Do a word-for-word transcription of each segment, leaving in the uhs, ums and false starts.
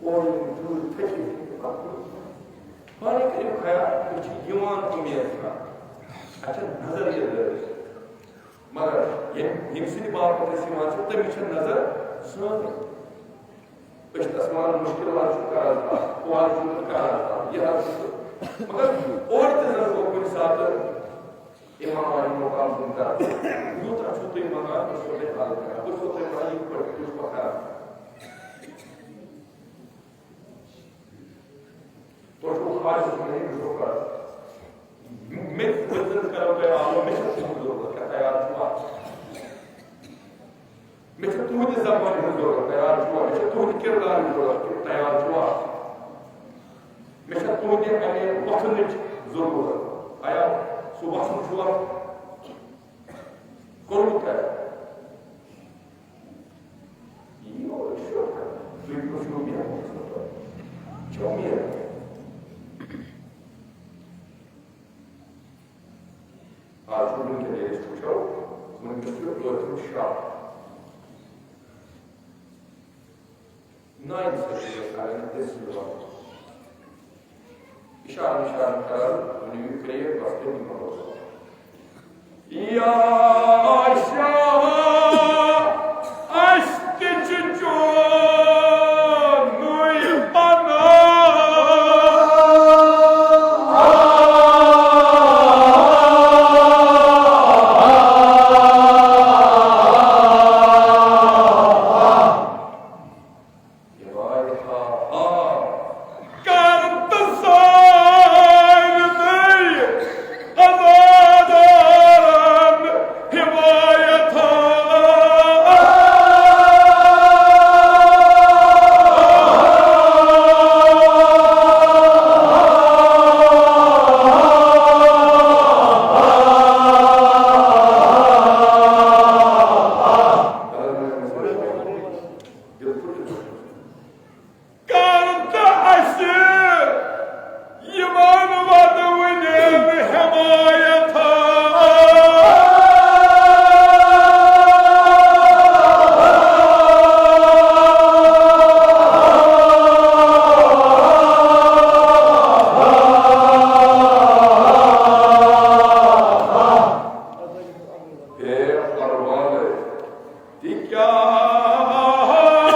اور یِم تیوٗت تھٔکِتھ، پَتہٕ پانَے کٔرِو خیال، أسۍ چھِ یِوان اُمید کران، اَسہِ چھےٚ نظر یہِ لٲرِتھ۔ مگر ییٚمہِ، ییٚمہِ سٕنٛدِ باپتھ أسۍ یِوان چھِ، تٔمِس چھےٚ نظر سٲنۍ۔ أسۍ چھِ تَس وَنان، مُشکِل حظ چھُ، کَر حظ آو، ہُہ حظ چھُ، کَر حظ آو، یہِ حظ چھُ۔ مگر اورٕ تہِ زَن گوٚو کُنہِ ساتہٕ اِمام عالی مقام سُنٛد کَران، یوٗتاہ چھُو تُہۍ منٛگان، بہٕ چھُسو تۄہہِ حل کَران، بہٕ چھُسو تۄہہِ وَنان، یِتھ پٲٹھۍ، بہٕ چھُس پَکان۔ تۄہہِ چھُو خواہِش، مےٚ چھُو خواہِش۔ مےٚ، بہٕ زَن کَرو تۄہہِ آلو، مےٚ چھےٚ تُہٕنٛز ضروٗرت، کیٛاہ تیار چھُوا؟ مےٚ چھےٚ تُہٕنٛدِ زبانہِ ہٕنٛز ضروٗرت، تیار چھُوا؟ مےٚ چھےٚ تُہٕنٛدِ کِردارٕچ ضروٗرت، تیار چھُوا؟ مےٚ چھےٚ تُہٕنٛدِ اَمہِ وۄتھنٕچ ضروٗرت۔ آیا سُہ وۄتھُن چھُوا کوٚرمُت تیار؟ یی اوس شوق۔ تُہۍ کُس چھِو مےٚ؟ چھِ اُمید۔ آز چھُ وٕنکیٚن ییٚلہِ أسۍ وٕچھو، وٕنکیٚس چھُ ٲٹھِم شب۔ نااِنصٲفی ٲس کران أسۍ زٕ۔ اِشارٕ اِشارٕ کران، ؤنِو یہِ کرٛیکھ، بس تٔتی منٛز اوس۔ یا عائشہ، اَسہِ تہِ چھُ چونُے پناہ۔ کر تہٕ سارنٕے عزادارن حمایت۔ کر تہٕ اَسہِ یِمن وۄدوٕنٮ۪ن حمایت۔ اے پروانہٕ، تِکیٛازِ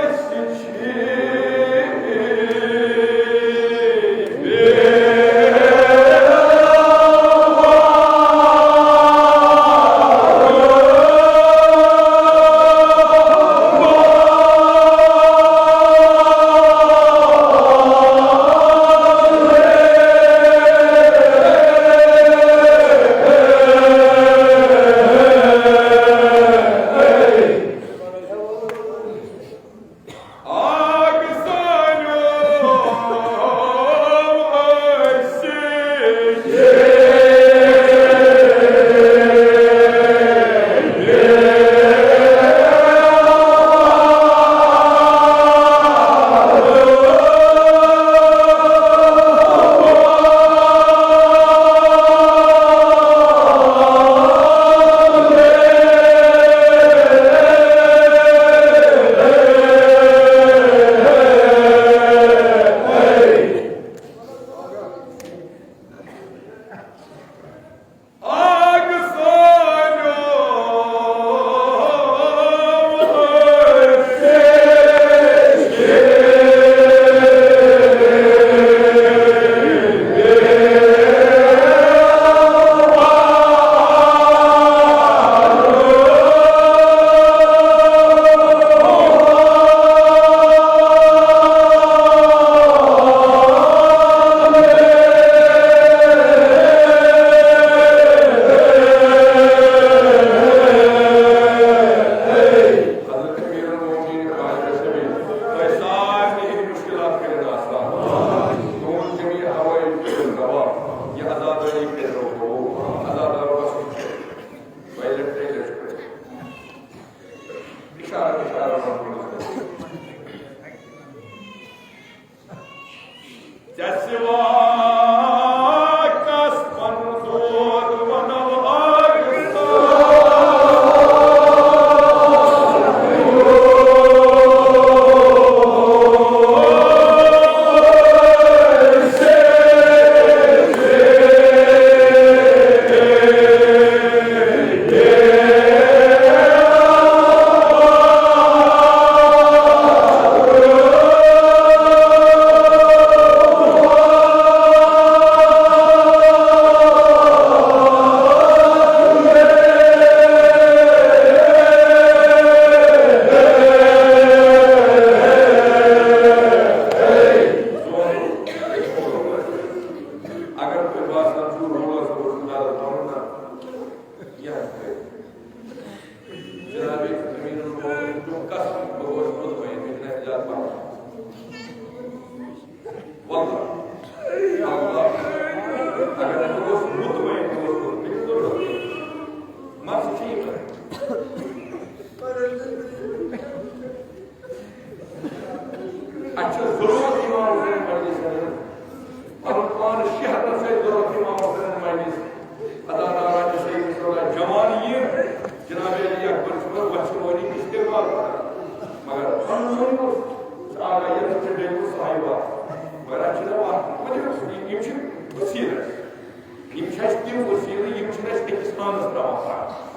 أسۍ چھِ حضرت امیر المومنین خواجہ صٲب، تۄہہِ سارنٕے ہٕنٛدۍ مُشکِلات کٔرِتھ آسان۔ تُہُنٛد جمیٖع حوٲیج کٔرِو روا، یہِ عزادٲری کٔرِو قبوٗل۔ عزادارو گژھُن چھُ، دۄیہِ لٹہِ، ترٛیٚیہِ لٹہِ پٔرِو۔ اِشارٕ، اِشارٕ وَنُن۔ ژےٚ سوا کس پنُن دود ونو آگے؟ ضرورت امام حسین مجلس۔ پنُن پان شہرن سۭتۍ ضرورت امام حسین مجلس۔ عطا داران چھِ سید رسول اللہ جوان یِم جناب علی اکبر چھُ وۄتھٕ وٲنی استقبال کران۔ مگر پنُن اوس آگاہ یَتھ چھِ ڈیکو صاحبہ۔ مگر اَتہِ چھِنہٕ وَتھ۔ وۄنۍ یِم چھِ وسیٖلہٕ۔ یِم چھِ اَسہِ تِم وسیٖلہٕ، یِم چھِنہٕ اَسہِ أکِس پانَس ترٛاوان پَتھ۔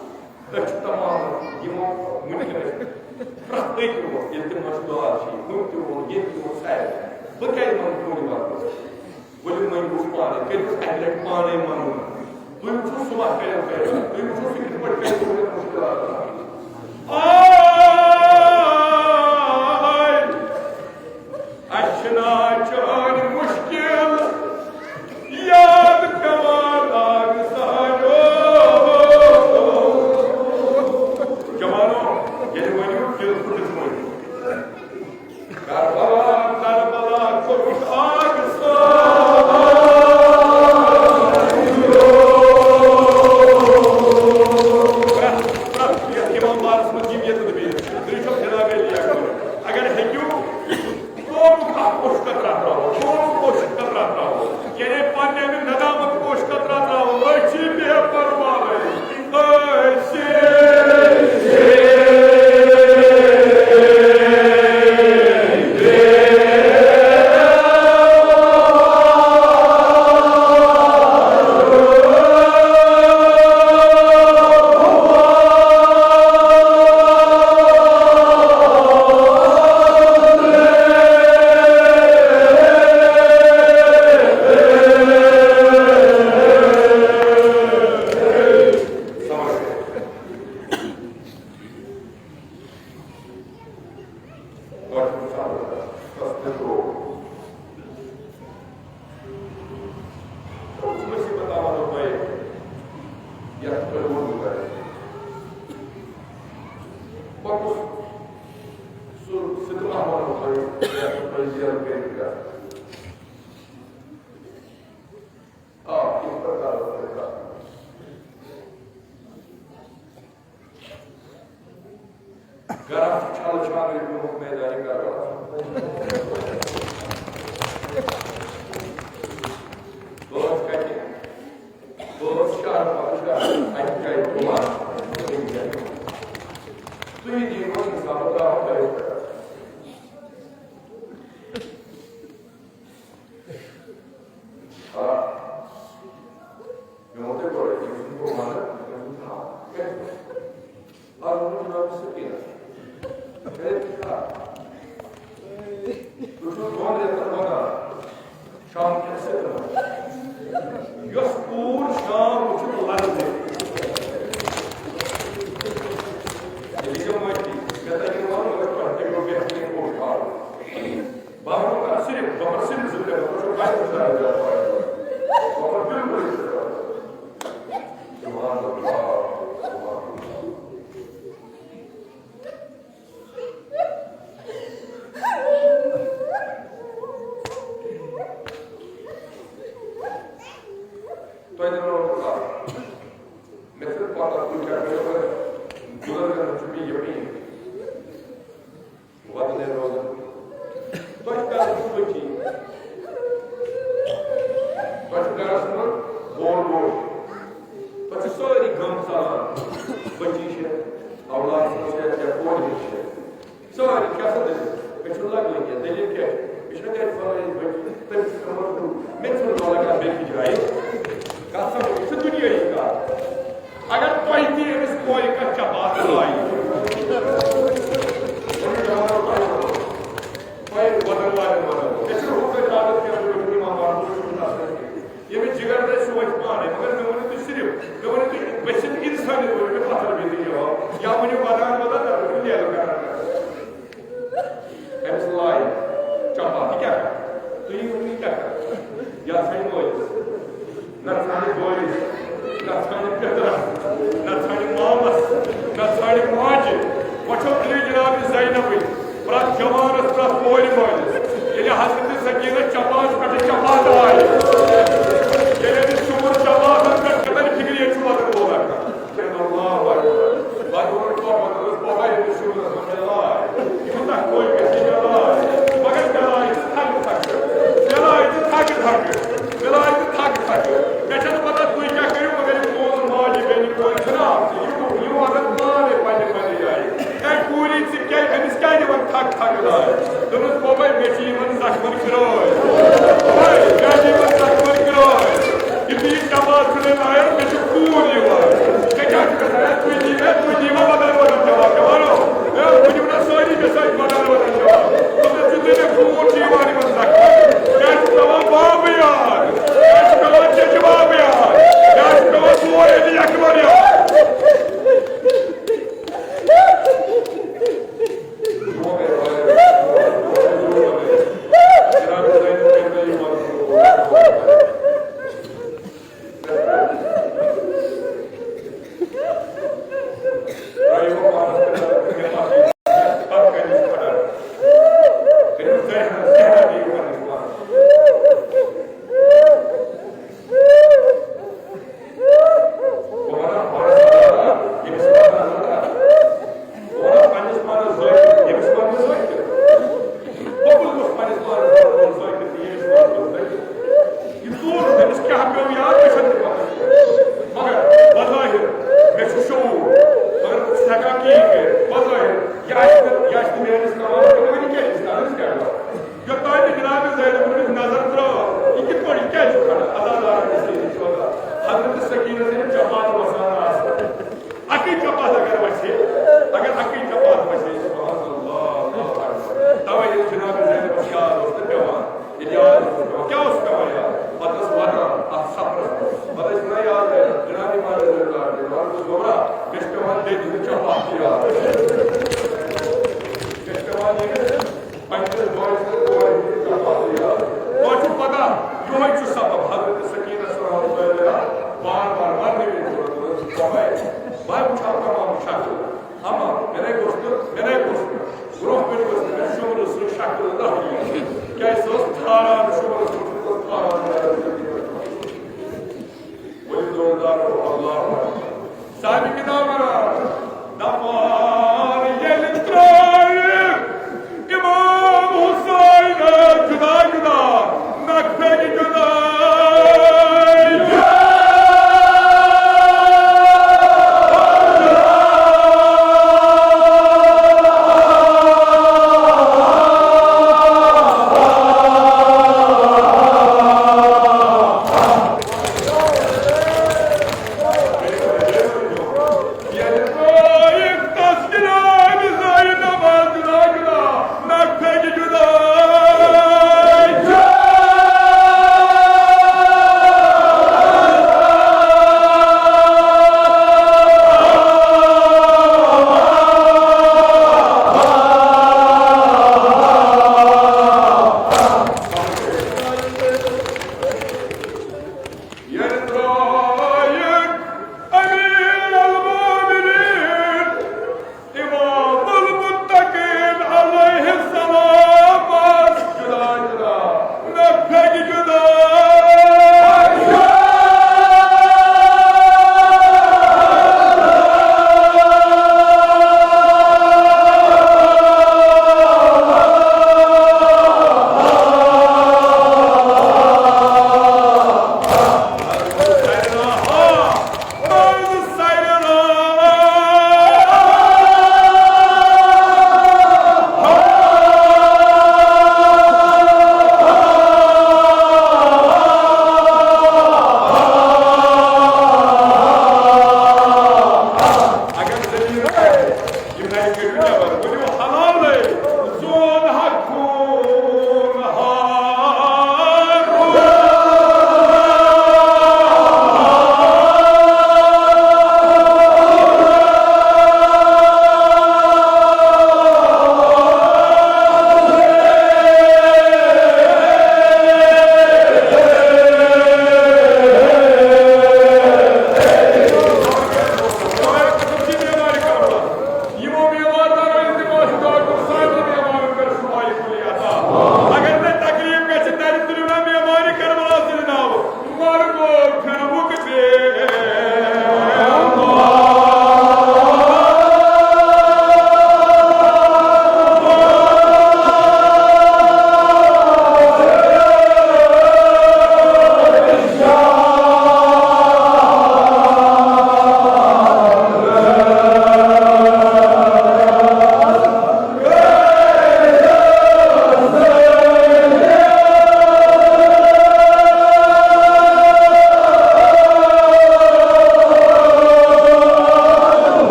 أسۍ چھِ تمام یِمو وٕنکیٚنَس پرٛٮ۪تھ أکۍ ووٚن، ییٚلہِ تِم اَسہِ دُعا چھِ، ہُم تہِ ووٚن، ییٚتہِ تہِ ووٚن، سارے۔ بہٕ کیٛازِ وَنہٕ تُہُنٛد وَنُن؟ ؤلِو وۄنۍ وٕچھ پانَے، کٔرِو اَکہِ لَٹہِ پانَے وَنُن۔ تُہۍ وٕچھِو صُبح کیٛاہ کَرِ، تُہۍ وٕچھِو سُہ کِتھ پٲٹھۍ کَرِ تُہٕنٛدٮ۪ن مُشکِلاتَن حل۔ آے! اَسہِ چھِنہ چٲنۍ مُشکِل یاد پٮ۪وان آگہٕ سانیو۔ جوانو، ییٚلہِ ؤنِو، دِل پھُٹِتھ ؤنِو۔ کربلا، کربلا کوٚرُکھ آگہٕ سانیو۔ پرٛٮ۪تھ، پرٛٮ۪تھ یَتھ یِوان بارَس منٛز یِم ییٚتٮ۪تھ بیٚیہِ۔ تُہۍ چھِو جناب علی اکبر۔ اگر ہیٚکِو، قومُک اکھ پوشہٕ قطرہ ترٛاوو، قومُک پوشہٕ قطرہ ترٛاوو۔ یعنی پننہِ ندامت پوشہٕ قطرہ ترٛاوو۔ أسۍ چھِ بے پرواہ۔ أسۍ چھِ گرا چھل چھانٕے گوٚمُت میدانہِ کربلا۔ بہٕ ٲسٕس کَتہِ؟ بہٕ ٲسٕس شہر پتہٕ شہر، اَکہِ جایہِ تُلان، بیٚیہِ جایہِ۔ تُہۍ دِیِو وۄنۍ حِساب، بہٕ ترٛاوٕ تۄہہِ پٮ۪ٹھ۔ آ۔ مےٚ ووٚن تۄہہِ گۄڈَے، ییٚمہِ سُنٛد بہٕ وَنہٕ، تٔمۍ سُنٛد تھاو۔ کیٛازِ؟ آز ووٚنُم جناب سکیٖنَس۔ ہے، آ۔ بہٕ چھُس دۄن رٮ۪تَن وَنان، شام کٮ۪ن سَتَن۔ یۄس کوٗر شام وٕچھِتھ لَرزِ۔ ییٚلہِ یہِ مٲفی، مےٚ تَگہِ نہٕ وَنُن، مگر تۄہہِ تہِ گوٚو بہتریٖن کوٗر کھالُن۔ بہٕ ہٮ۪کہٕ کَتھ صرف، بہٕ کَرٕ صرف زٕ ترٛےٚ، بہٕ چھُس واریاہ زیادٕ زیادٕ پَران۔ بہٕ کَرٕ بِلکُل یہِ چھُ کَران۔ سبحان اللہ، سبحان اللہ۔ تۄہہِ دِمو بہٕ کَتھ۔ مےٚ چھُنہٕ پَتہ، کُنہِ جایہِ مےٚ دوٚپ، بُزرگَن ہُنٛد چھُ مےٚ یقیٖن۔ وطنٕے روزان۔ تۄہہِ کَر چھُو بٔچی؟ تۄہہِ چھُ گَرَس منٛز بوٚڑ بوٚڑ۔ تۄہہِ چھُ سٲری غم ژَلان۔ بٔچی چھِ، اولاد چھِ، یا کورِ ہِنٛز چھِ۔ سٲری کیٛاہ سا دٔلیٖل؟ مےٚ چھُنہٕ لَگٲنی کینٛہہ۔ دٔلیٖل کیٛاہ چھِ؟ مےٚ چھِنہ گَرِ فَلٲنۍ بٔچی، تٔمِس چھُ پیوٚمُت، مےٚ چھُنہٕ لَگان بیٚکہِ جایہِ۔ کَتھ سَمجھ؟ یہِ چھُ دُنیٲیی کَتھ۔ اگر تۄہہِ تہِ أمِس کورِ کانٛہہ چپاتھ لایہِ، تۄہہِ وَدَن والٮ۪ن وَدَن۔ مےٚ چھُنہٕ ہُتھ کٔنۍ عادت کینٛہہ، بہٕ چھُس اِمام بَنُن، بہٕ چھُس نہٕ آسان کینٛہہ۔ ییٚمِس جِگر دَزِ، سُہ وَتھِ پانَے۔ مگر مےٚ ؤنِو تُہۍ صرف، مےٚ ؤنِو تُہۍ، بٔژھِس اِنسٲنِیَت ؤنِو مےٚ پَتھَر بیٚیہِ تہِ جواب۔ یا ؤنِو وَدان وَدان، نَتہٕ ؤنِو لیلہٕ کَران۔ أمِس لایہِ چپاتھ، یہِ کیٛاہ کَرِ؟ تُہۍ ؤنِو، یہِ کیٛاہ کَرِ؟ یا ژھانہِ مٲلِس، نَتہٕ ژھانہِ بٲیِس، نَتہٕ ژھانہِ پیٚترَس، نَتہٕ ژھانہِ مامَس، نَتہٕ ژھانہِ ماجہِ۔ وۄنۍ چھو تُہۍ جناب زینبٕنۍ، پرٛٮ۪تھ جوانَس، پرٛٮ۪تھ کورِ مٲلِس۔ ییٚلہِ حضرت سکینہ چپاتھ پٮ۪ٹھٕ چپاتھ آیہِ، ییٚلہِ أمِس شُمُر چپاتھَن پٮ۪ٹھ کھَسان، فِکرِ ییٚتہِ چھُ وَدَن وول اَکھ۔ کھٮ۪ن اللہ اکبر۔ پتہٕ ووٚن پاپہٕ، دوٚپُس، "پاپا، ییٚمِس شُمرَس منٛز مےٚ لاے، یہِ کوٗتاہ کوٚر مےٚ، یہِ مےٚ لاے، مگر مےٚ لاے دوٚپمَس، بوبے، مےٚ چھِ یِمَن زخمَن گرٛٲے۔ بوبے، مےٚ چھِ یِمَن زخمَن گرٛٲے۔ یُتھُے یہِ جماعت چھُنہٕ نیران، مےٚ چھُ خوٗن یِوان۔ مےٚ کیٛاہ چھُ گژھان؟ ہے، تُہۍ دِیِو مےٚ، تُہۍ دِیِو مےٚ بدل بدل جواب۔ کیٛاہ وَنو؟ ہے، بہٕ دِمہٕ نا سٲری مےٚ سۭتۍ بدل بدل جواب۔ دوٚپمَس، یُتھُے مےٚ خوٗن چھُ یِوان یِمَن زخمَن، مےٚ چھُ پٮ۪وان بابہٕ یاد۔ مےٚ چھُ پٮ۪وان چچہِ بابہٕ یاد۔ مےٚ چھُ پٮ۪وان بوے علی اکبر یاد۔ بہٕ وَنہٕ پانَس پَنُن، ییٚمِس وَنہٕ نہٕ کانٛہہ۔ بہٕ وَنہٕ پنٛنِس پانَس زٲوِج، ییٚمِس وَنہٕ نہٕ زٲوِج۔ بہٕ کُس گوٚژھ پنٛنِس پانَس وَنُن زٲوِج تہٕ ییٚمِس وَنہٕ نہٕ زٲوِج؟ یہِ ژوٗر تٔمِس کیٛاہ پیوٚو یاد، مےٚ چھَنہٕ تہِ پَتہ۔ مگر بظٲہِر مےٚ چھُ شعوٗر، مگر بہٕ چھُس ہٮ۪کان کِہیٖنۍ کٔرِتھ۔ بظٲہِر یہِ آسہِ نہٕ، یہِ آسہِ نہٕ میٛٲنِس کمالَس پٮ۪ٹھ وٕنہِ کیٛاہ أمِس کَرُن، أمِس کیٛاہ کَرُن؟ یوٚتام نہٕ جناب زینب نظر ترٲو، یہِ کِتھ پٲٹھۍ، یہِ کیٛازِ چھُ کھڑا؟ اللہ تعالیٰ ہن دِژ یہِ شوکا۔ حضرت سکینہ سٕنٛدِ چپاتہٕ وسان آسہٕ۔ اَکٕے چپاتھ اگر وَسہِ ہے، اگر اَکٕے چپاتھ وَسہِ ہے، سبحان اللہ، اللہ اکبر۔ تَوَے ییٚلہِ جناب زینبَس یاد اوس نہٕ پٮ۪وان، ییٚلہِ یاد اوس نہٕ پٮ۪وان، کیٛاہ اوس پٮ۪وان یاد؟ پَتہٕ ٲس وَدان اَتھ سفرَس منٛز۔ پَتہٕ ٲسۍ وَنان، یاد ہے، جناب امام رضی اللہ عنہ، جناب اوس وَنان، مےٚ چھُ پٮ۪وان بیٚیہِ دِنہٕ چپاتھ یاد۔ مےٚ چھُ پٮ۪وان ییٚمِس پنٛنِس بٲیِس تہٕ کورِ ہُنٛد کَتھ یاد۔ تۄہہِ چھُو پَتہ، یِہوٚے چھُ سبب حضرت سکینہ سلام اللہ علیہا بار بار مرنہٕ وِزِ چھُ وَنان، بَبَے، بہٕ وٕچھِ ہا تمام شکل۔ اما مےٚ نے گوٚژھ نہٕ، مےٚ نے گوٚژھ نہٕ۔ برٛونٛہہ کُن گوٚژھ نہٕ مےٚ شُمرٕ سٕنٛز شکل زانٛہہ یِنۍ۔ کیٛازِ سۄ ٲس ٹھاران، شُمرٕ سُنٛد سُہ اوس ٹھاران۔ ؤلِو زوردار پٲٹھۍ اللہ اکبر۔ صاحبِ کتاب وَنان، دَپان ییٚلہِ ترٛٲوِکھ امام حسین جدا جدا، نقفہِ جدا۔ ییٚلہِ ترٛٲیِکھ امیر المومنین امام المتقین علیہ السلام جدا جدا، نہ پھیٚکہِ جدا۔ اگر زٔمیٖن آسہِ، یِم نَرِ کٔرِو نٮ۪بر، ؤلِو حلالٕے، زون حق خوٗن ہارون۔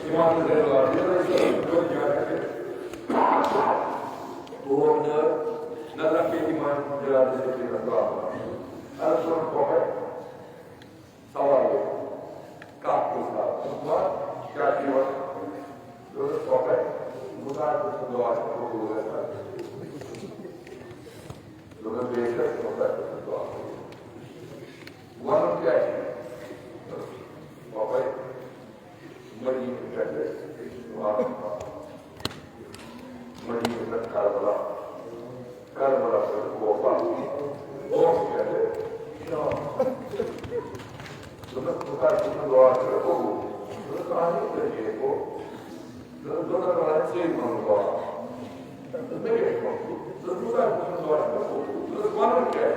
ایمان زین اللہ، یہ ہے جو جانا ہے۔ وہ نہ، نہ رکھے ایمان جلال سے بھی رکھا۔ السلام کو ہے۔ سوال ہے۔ کیا پوچھا؟ کیا کیا؟ جو سوال ہے۔ مطالعہ کو دعا کو بولے۔ جو بے شک مطالعہ کو دعا کو۔ ون کیا ہے؟ بابا، مدینہ پٮ۪ٹھ، مدینہ پٮ۪ٹھ کربلا، کربلا پٮ۪ٹھ کوفہ، کوفہ پٮ۪ٹھ شام۔ دوٚپمَس، خۄدا سٕنٛز دُعا چھِ قبوٗل۔ دوٚپمَس، اَہَن حظ، یہِ گوٚو۔ دوٚپمَس، دوٚپمَس، وَلہٕ حظ، ژٕے وَن دُعا۔ دوٚپمَس، مےٚ کیٛاہ چھُ وَنُن؟ دوٚپمَس، خۄدا سٕنٛز دُعا چھِ قبوٗل۔ دوٚپمَس، وَنُن کیٛاہ؟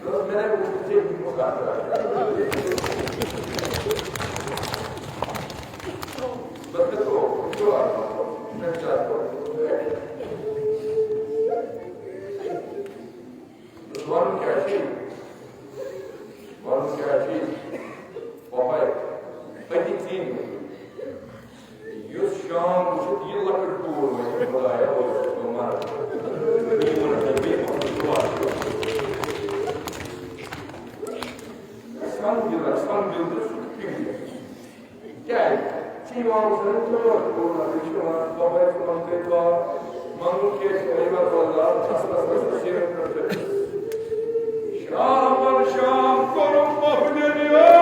دوٚپمَس، مےٚ نَے ووٚن ژےٚ یہِ کُس اَتھ درٛاو؟ دوٚپمَس، مےٚ کوٚر، یہِ چھُ اَتھ منٛز، مےٚ کیٛاہ کوٚر؟ وَنُن کیٛاہ چھُ؟ وَنُن کیٛاہ چھُ؟ پَپھَے، أتی ژیٖنۍ۔ یُس شام وٕچھِتھ یہِ لۄکٕٹ کوٗر وَنہِ، خۄدایا، اوس بہٕ مَرٕ۔ بیٚیہِ وَنَن تَتہِ بیٚیہِ وَنَن دُعا۔ سَمجھ دِل، سَمجھ دِل تہٕ سُہ فِکرِ۔ کیٛازِ؟ ژٕ یِوان وٕچھان تور، تور نہ چھُ یِوان، بَبَے ژٕ منٛگَے دُعا۔ منٛگُن کیٛاہ چھُ؟ رۄبَے وَللہ، اَصٕل، اَصٕل، اَصٕل، سیٖرَت پٮ۪ٹھ چھُ۔ شامَن شام کوٚرُم پۄپھٕ نٮ۪نہِ۔